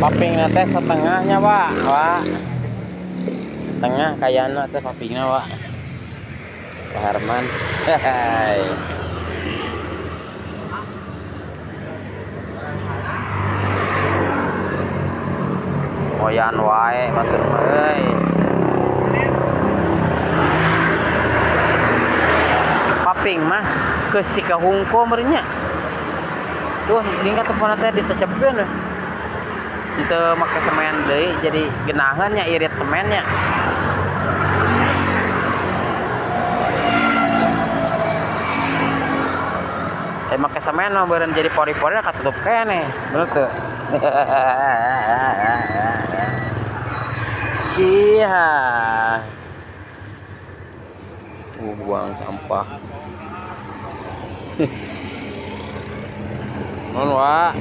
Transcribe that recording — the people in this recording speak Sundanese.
Paving teh setengahnya, Pak. Wah. Setengah kayaknya teh pavingna, Pak. Pak Herman. Hai. Moyan wae batur mah euy. Paving mah ke sika hungkul meureun nya. Tuh, dingkat telepon teh ditecepkeun we. Henteu make semen deui, jadi genaheun nya, irit semennya. Eh, make semen mah beureun jadi pori-pori katutup keneh. Bener teu? Iya. Buang sampah. Non, Wak.